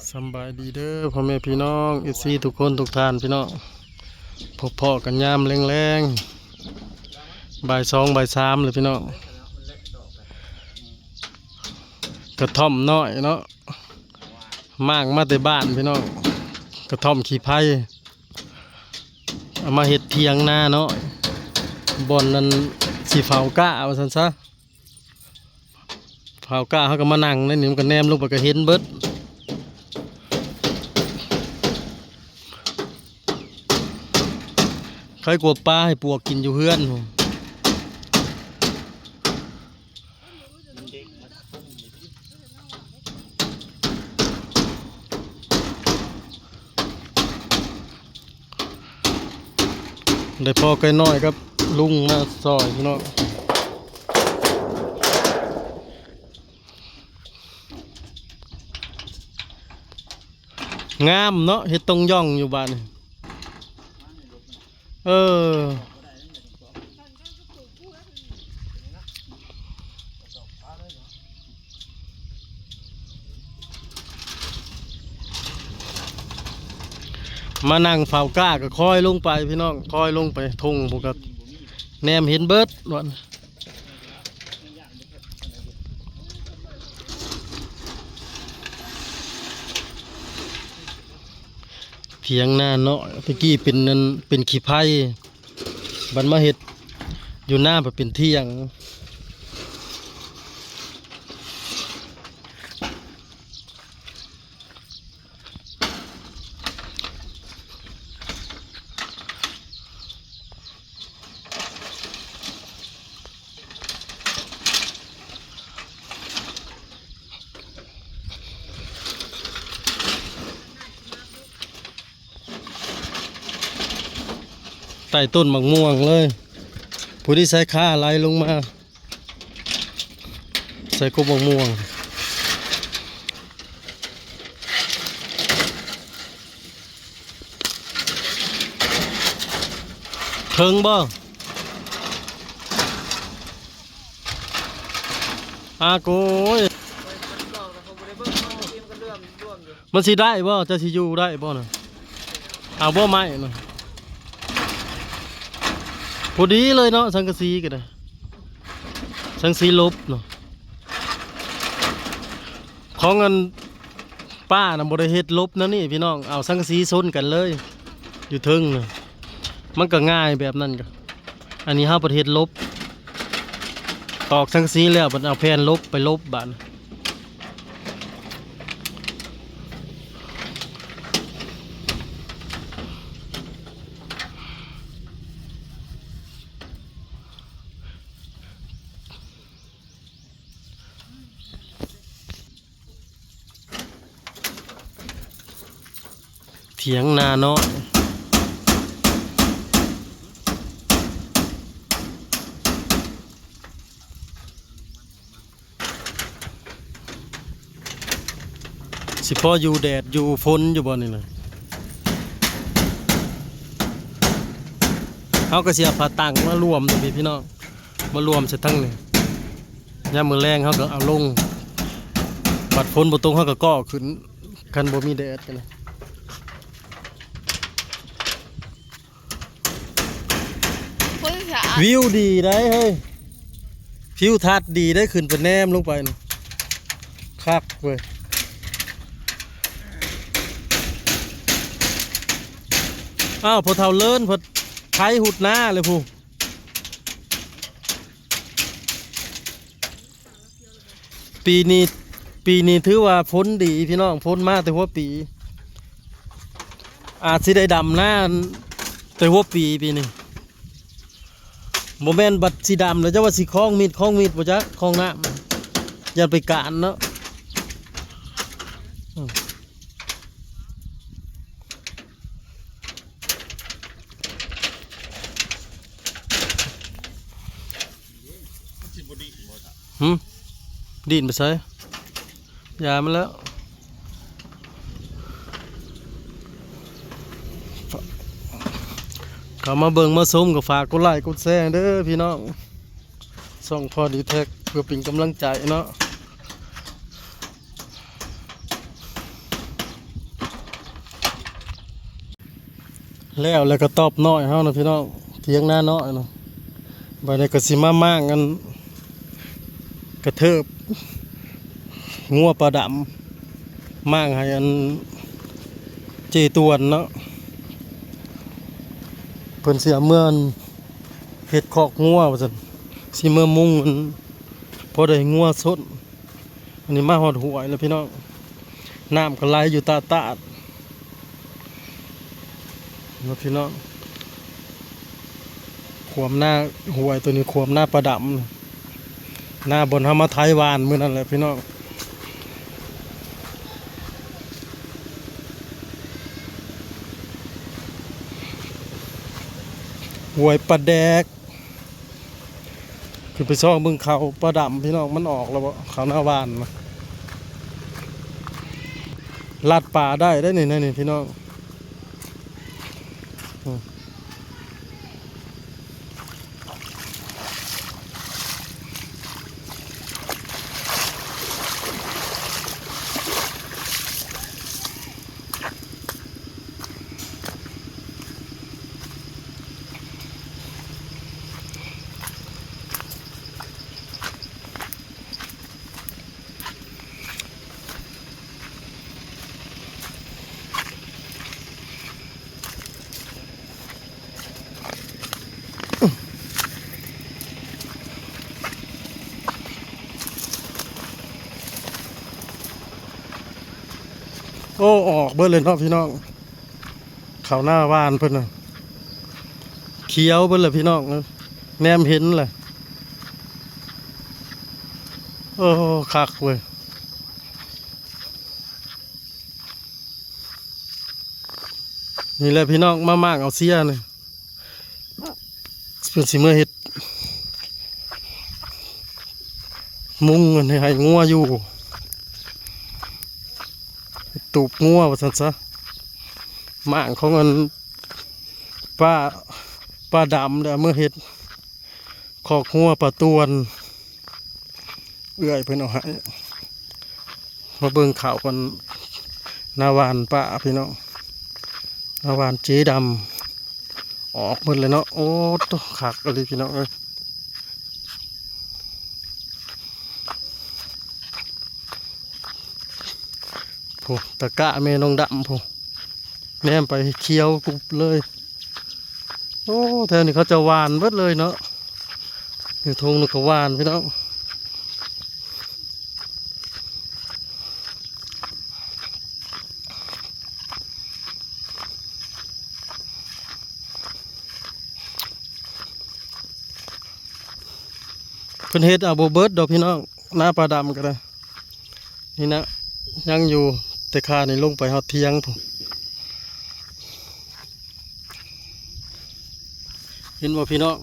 ສຳບາຍດີເດີພໍ່ແມ່ພີ່ນ້ອງ ເອັຟຊີ ທຸກຄົນທຸກທ່ານພີ່ນ້ອງ ພົບພໍ້ກັນຍາມແລງໆ ບ່າຍສອງ ບ່າຍສາມແລ້ວພີ່ນ້ອງ. ກະທ່ອມນ້ອຍເນາະ ມ້າງມາແຕ່ບ້ານພີ່ນ້ອງ ກະທ່ອມຂີ້ໄພ ເອົາມາເຮັດຖຽງນານ້ອຍ ບ່ອນນັ້ນຊິເຝົ້າກ້າວ່າຊັ້ນຊະ. ເຝົ້າກ້າເຮົາກໍມານັ່ງໃນນີ້ ມັນກໍແນມລົງໄປກໍເຫັນເບິດ. ໃຄກວ່າປາໃຫ້ປວກກິນຢູ່ເຮືອນພຸ້ນ. ໄດ້ພໍ່ໄກ່ນ້ອຍກັບລຸງມາຊ່ອຍພີ່ນ້ອງ. ງາມເນາະ ເຮັດຕົງຢ່ອງຢູ່ບາດນີ້. ເອີ ມານັ່ງເຝົ້າກ້າກໍຄອຍລົງໄປພີ່ນ້ອງ ຄອຍລົງໄປທົ່ງພຸ້ນກໍແນມເຫັນເບິດວ່າ. ຖຽງນາເນາະ ແຕ່ກີ້ເປັນອັນ ເປັນຂີ້ໄພ ບັດມາເຮັດຢູ່ນາ ບັດເປັນຖຽງ. ໃຕ້ຕົ້ນໝາກມ່ວງເລີຍ ຜູ້ທີ່ໃຊ້ຂາໄຫຼລົງມາ ໃສ່ກົກໝາກມ່ວງ. ເຖິງບໍ່? ອາໂກຍ ມັນຊິໄດ້ບໍ່? ຈະຊິຢູ່ໄດ້ບໍ່ນະ? ເອົາບໍ່ໄມ້ນະ? ພໍດີເລີຍເນາະ ສັງກະສີກໍໄດ້ ສັງກະສີຫຼົບເນາະ. ຂອງອັນປ້ານະບໍ່ໄດ້ເຮັດຫຼົບແນວນີ້ພີ່ນ້ອງ ເອົາສັງກະສີຊົນກັນເລີຍ ຢູ່ເທິງນະ ມັນກໍງ່າຍແບບນັ້ນກະ. ອັນນີ້ເຮົາປະເທດລົບ ຕອກສັງກະສີແລ້ວ ບັດເອົາແຜ່ນລົບໄປລົບບາດ. ຖຽງນານ້ອຍ ຊິພໍຢູ່ແດດຢູ່ຝົນຢູ່ບໍ່ນີ້ນະ? ເຮົາກໍຊິເອົາຜ້າຕັງມາລວມຕົງນີ້ພີ່ນ້ອງ ມາລວມໃສ່ທັງນີ້ ຍາມມື້ແລງເຮົາກໍເອົາລົງ ບັດຝົນບໍ່ຕົກເຮົາກໍເກາະຂຶ້ນ ຄັນບໍ່ມີແດດກໍນະ. ຄົນສະອາດ ວິວດີໄດ໋ເຮີ້ຍ ທິວທັດດີໄດ໋ ຂຶ້ນໄປແນມລົງໄປນະ ຄັກເວີຍ. ອ້າວ ພໍ່ເຖົ້າເລີນເພິ່ນໄຖຫຸດນາເລີຍພຸ້ນ. ປີນີ້ ປີນີ້ຖືວ່າຝົນດີພີ່ນ້ອງ ຝົນມາແຕ່ຫົວປີ ອາດຊິໄດ້ດຳນາແຕ່ຫົວປີປີນີ້. ບໍ່ແມ່ນບັດຊິດຳແລ້ວ ຈັກວ່າຊິຄອງມີດ ຄອງມີດບໍ່ຈັກ ຄອງນ້ຳ ຢ້ານໄປການເນາະ. ຫືມ ດີດໄປໃສ? ຢ່າມັນແລ້ວ. ເຂົ້າມາເບິ່ງມາຊົມກໍຝາກກົດໄລ້ກົດແຊເດີພີ່ນ້ອງ ຊ່ອງພໍດີແທັກ ເພື່ອເປັນກຳລັງໃຈເນາະ. ແລ້ວ ແລ້ວກໍຕອບນ້ອຍເຮົານະພີ່ນ້ອງ ຖຽງນານ້ອຍນະ. ບາດນີ້ກໍຊິມາມ້າງອັນກະເທີບງົວປາດຳ ມ້າງໃຫ້ອັນເຈຕວນເນາະ ເພິ່ນຊິເອົາເມືອເຮັດຄອກງົວວ່າຊັ້ນ ຊິເມືອມຸງອັນ ພໍໄດ້ງົວຊົນ. ອັນນີ້ມາຮອດຫ້ວຍແລ້ວພີ່ນ້ອງ ນ້ຳກໍໄຫຼຢູ່ຕາດໆ ເນາະພີ່ນ້ອງ. ຂວມນາ ຫ້ວຍໂຕນີ້ຂວມນາປາດຳ ນາບ່ອນເຮົາມາໄຖຫວ່ານມື້ນັ້ນແຫຼະພີ່ນ້ອງ. ຫ້ວຍປາແດກ ຂຶ້ນໄປຊອກເບິ່ງເຂົ້າປາດຳພີ່ນ້ອງ ມັນອອກແລ້ວບໍ່ ເຂົ້ານາຫວ່ານນະ. ລັດປ່າໄດ້ເດ້ນີ້ ນີ້ພີ່ນ້ອງ. ໂອ້ ອອກເບິດເລີຍເນາະພີ່ນ້ອງ ເຂົ້ານາຫວ່ານເພິ່ນນະ ຂຽວເບິດແລ້ວພີ່ນ້ອງ ແນມເຫັນແຫຼະ. ໂອ້ ຄັກເວີຍ. ນີ້ແຫຼະພີ່ນ້ອງ ມາມ້າງເອົາເຊຍນີ້ ເພິ່ນຊິເມືອເຮັດມຸງໃຫ້ງົວຢູ່ ຕູບງົວວ່າຊັ້ນຊະ. ມ້າງຂອງອັນປາ ປາດຳເດ້ ເອົາເມືອເຮັດ ຄອກງົວປາຕວນ ເອື້ອຍເພິ່ນເອົາໃຫ້. ມາເບິ່ງເຂົ້າກັນ ນາຫວ່ານປາພີ່ນ້ອງ ນາຫວ່ານເຈດຳ ອອກໝົດເລີຍເນາະ. ໂອ້ໂຕ ຄັກອີ່ຫຼີພີ່ນ້ອງເອີຍ. ໂອ້ ຕະກະແມ່ນ້ອງດຳພຸ້ນ ແນມໄປຂຽວກຸບເລີຍ. ໂອ້ ແຖວນີ້ເຂົາເຈົ້າຫວ່ານເບິດເລີຍເນາະ ຢູ່ທົ່ງນີ້ກໍຫວ່ານພີ່ນ້ອງ. ເພິ່ນເຮັດເອົາບໍ່ເບິດດອກພີ່ນ້ອງ ນາປາດຳກໍໄດ້. ນີ້ນະ ຍັງຢູ່ ແຕ່ຂ້ານີ້ລົງໄປຮອດຖຽງພຸ້ນ ເຫັນບໍ່ພີ່ນ້ອງ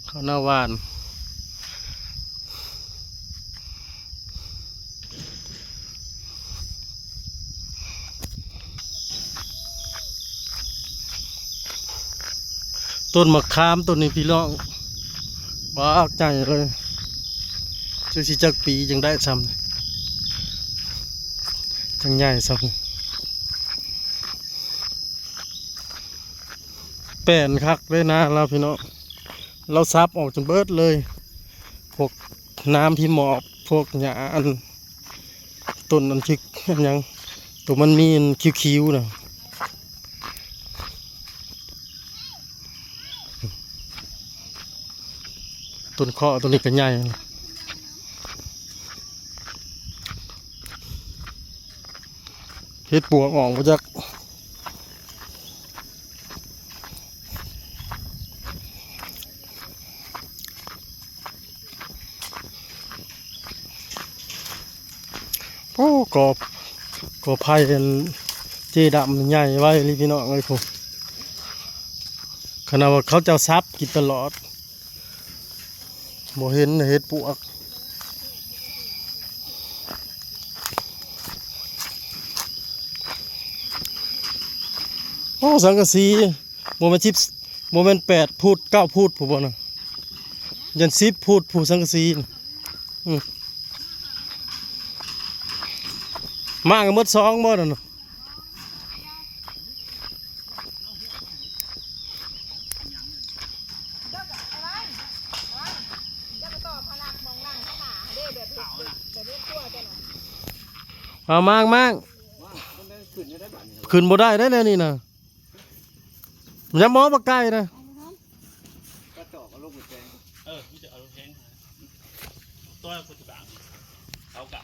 ເຂົ້ານາຫວ່ານ. ຕົ້ນໝາກຂາມຕົ້ນນີ້ພີ່ນ້ອງ ບັກໃຫຍ່ເລີຍ ຈັກຊິຈັກປີຈັ່ງໄດ້ຊ່ຳນີ້ ຈັ່ງໃຫຍ່ຊ່ຳນີ້. ແປ້ນຄັກເດ້ນາລາວພີ່ນ້ອງ ລາວສັບອອກຈົນເບິດເລີຍ ພວກໜາມທີ່ໝອບ ພວກຫຍ້າອັນ ຕົ້ນອັນທີ່ ອັນຫຍັງ ໂຕມັນມີອັນຂຽວໆນະ. ຕົ້ນເຄາະໂຕນີ້ກໍໃຫຍ່ ເຫັດປວກອອກບໍ່ຈັກ. ໂອ້ ກໍ ກໍໄຜ່ອັນເຈດຳໃຫຍ່ໄວອີ່ຫຼີພີ່ນ້ອງເອີຍ ພຸ້ນ ຂະໜາດວ່າເຂົາເຈົ້າສັບກິນຕະຫຼອດ. ບໍ່ເຫັນເຫັດປວກ. ໂອ້ ສັງກະສີ ບໍ່ແມ່ນສິບ ບໍ່ແມ່ນແປດຟຸດ ເກົ້າຟຸດພຸ້ນບໍ່ນະ? ຢ້ານສິບຟຸດພຸ້ນ ສັງກະສີນະ. ອືມ ມາກັນໝົດສອງບໍ່ນັ້ນນະ? ເອົາມາງ ມາງ ຂຶ້ນບໍ່ໄດ້ເດ້ແນວນີ້ນະ ຍັງມອງບໍ່ໄກນະ ເອີ ມີແຕ່ເອົາລົງແຮງ ຕົວໂຄດບາງ ເອົາກະ